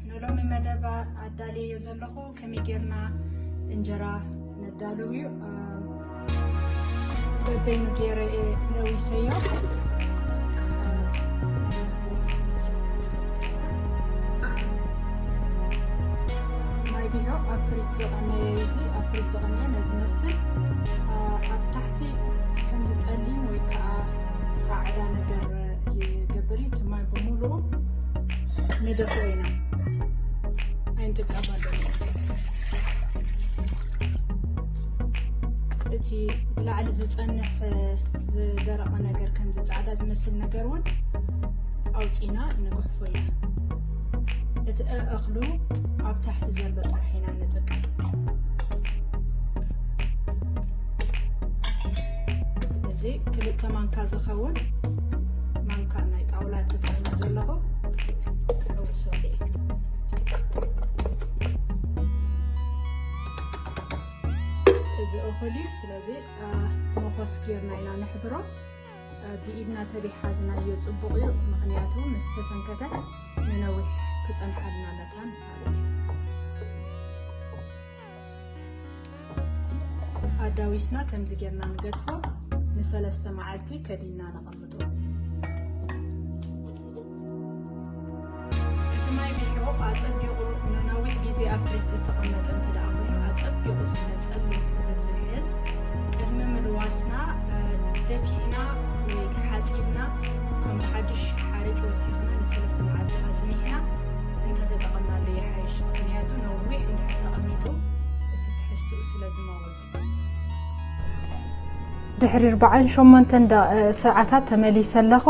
ንሎሚ መደብ ኣዳልየ ዘለኹ ከመይ ጌርና እንጀራ ነዳልው እዩ። በበይኑ ገይረ እየ ለዊሰዮ። ማይ ቢሆ ኣብ ፍሪጅ ዝቐነየ እዚ ኣብ ፍሪጅ ዝቐነየ ነዚ መስል ኣብ ታሕቲ ከምዚ ጸሊም ወይ ከዓ ጻዕዳ ነገር ይገብር እዩ። እቲ ማይ ብምሉኡ ንደፍኦ ኢና፣ ኣይንጥቀመሉ። እቲ ብላዕሊ ዝጸንሕ ዝደረቐ ነገር ከምዚ ጻዕዳ ዝመስል ነገር እውን ኣውፂና ንጉሕፎ ኢና። እቲ እእኽሉ ኣብ ታሕቲ ዘሎ ጥራሕ ኢና ንጥቀም። እዚ ክልተ ማንካ ዝኸውን ማንካ ናይ ጣውላ ተጠቅመ ዘለኹ እውሰደ። እዚ እኹል እዩ። ስለዚ መኾስ ጌርና ኢና ንሕብሮ። ብኢድና ተደይሓዝናዮ ጽቡቕ እዩ፣ ምኽንያቱ ምስ ተሰንከተ ንነዊሕ ክጸንሓልና መታን ማለት እዩ። ኣዳዊስና ከምዚ ጌርና ንገድፎ፣ ንሰለስተ መዓልቲ ከዲና ነቐምጦ። እቲ ማይ ቢሆ ኣጸቢቑ ንነዊሕ ግዜ ኣብ ፍሪጅ ዝተቐመጠ እንተ ደኣ ኮይኑ፣ ኣጸቢቑ ስለ ጸሊም ሕብሪ ዝሕዝ፣ ቅድሚ ምልዋስና፣ እ፣ ደፊእና ወይ ሓጺብና ከም ብሓድሽ ሓርጭ ወሲኽና ንሰለስተ መዓልቲ ኣጽኒሕና እንተተጠቐምናሉ ይሓይሽ። ምኽንያቱ ነዊሕ እንድሕር ተቐሚጡ እቲ ትሕዝትኡ ስለ ዝመውት። ድሕሪ ኣርባዓን ሸሞንተን ደ-፣ ሰዓታት ተመሊሰ ኣለኹ።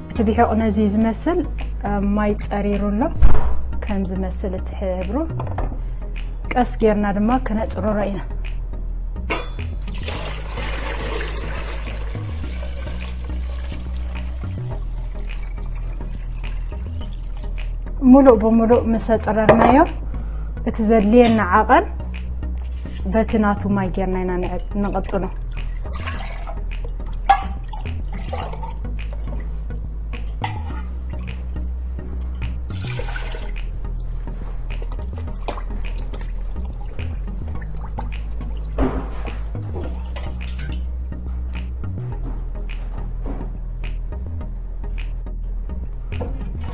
እቲ ቢሖቕ ነዚ ዝመስል፣ እ፣ ማይ ጸሪሩ ኣሎ። ከም ዝመስል እቲ ሕብሩ። ቀስ ጌርና ድማ ክነጽርሮ ኢና። ሙሉእ ብሙሉእ ምስ ኣጽረርናዮ፣ እቲ ዘድልየና ዓቐን በቲ ናቱ ማይ ጌርና ኢና ንዕ-፣ ንቕጥኖ።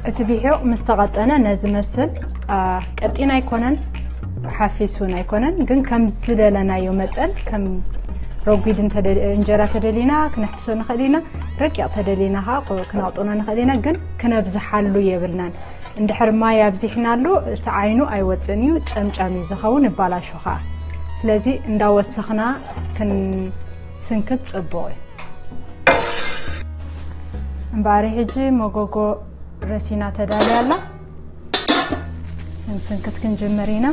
እቲ ቢሒቕ ምስ ተቐጠነ ነዚ መስል፣ አ፣ ቀጢን ኣይኮነን፣ ሓፊስ እውን ኣይኮነን፣ ግን ከም ዝደለናዮ መጠን፣ ከም ረጒድ እንተደ-፣ እንጀራ ተደሊና ክነሕፍሶ ንኽእል ኢና፣ ረቂቕ ተደሊና ኸዓ ቁ-፣ ክነቕጥኖ ንኽእል ኢና፣ ግን ክነብዝሓሉ የብልናን። እንድሕር ማይ ኣብዚሕናሉ፣ እቲ ዓይኑ ኣይወፅእን እዩ፣ ጨምጫም እዩ ዝኸውን፣ ይባላሾ ኸዓ። ስለዚ እንዳወሰኽና ክንስንክት ፅቡቕ እዩ። እምበኣር ሕጂ መጎጎ ረሲና ተዳልያ ኣላ። ክንስንክት ክንጅምር ኢና።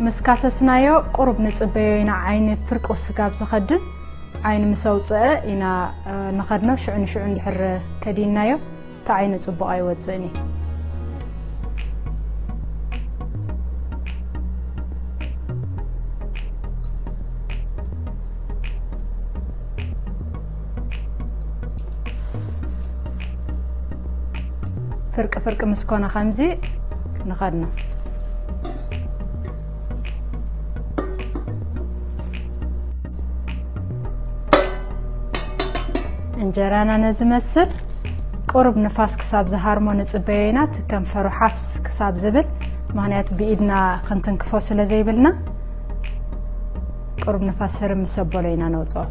ምስ ካሰስናዮ ቁሩብ ንጽበዮ ኢና፣ ዓይኒ ፍርቁ ስጋብ ዝኸድን። ዓይኒ ምስ ኣውጽአ ኢና፣ እ፣ ንኸድኖ። ሽዑ ንሽዑ እንድሕር ከዲንናዮ፣ እቲ ዓይኒ ጽቡቕ ኣይወጽእን እዩ። ፍርቂ ፍርቂ ምስ ኮነ ከምዚ ንኸድኖ። እንጀራና ነዚ መስል ቁሩብ ንፋስ ክሳብ ዝሃርሞ ንጽበዮ ኢና፣ እቲ ከንፈሩ ሓፍስ ክሳብ ዝብል፣ ምኽንያቱ ብኢድና ክንትንክፎ ስለ ዘይብልና። ቁሩብ ንፋስ ህርም ምስ ኣበሎ ኢና ነውፅኦ።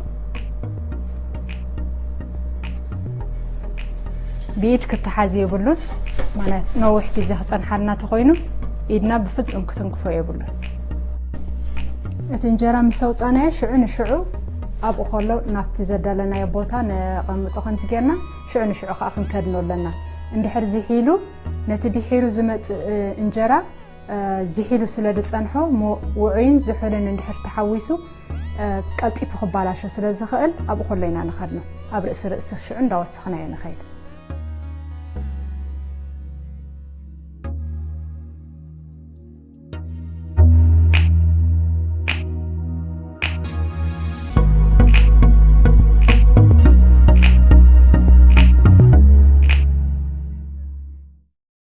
ብኢድ ክተሓዝ የብሉን፣ ማለት ነዊሕ ግዜ ክፀንሓልና ተኾይኑ ኢድና ብፍፁም ክትንክፎ የብሉን። እቲ እንጀራ ምስ ኣውፃናዮ ሽዑ ንሽዑ ኣብኡ ከሎ ናብቲ ዘዳለናዮ ቦታ ነቐምጦ። ከምዚ ጌርና ሽዑ ንሽዑ ከዓ ክንከድኖ ኣለና። እንድሕር ዝሒሉ ነቲ ድሒሩ ዝመፅእ እንጀራ እ፣ ዝሒሉ ስለ ዝጸንሖ፣ ሞ-፣ ውዑይን ዝሑልን እንድሕር ተሓዊሱ፣ እ፣ ቀልጢፉ ክባላሾ ስለ ዝኽእል፣ ኣብኡ ከሎ ኢና ንኸድኖ። ኣብ ርእሲ ርእሲ ሽዑ እንዳወሰኽናዮ ንኸይድ።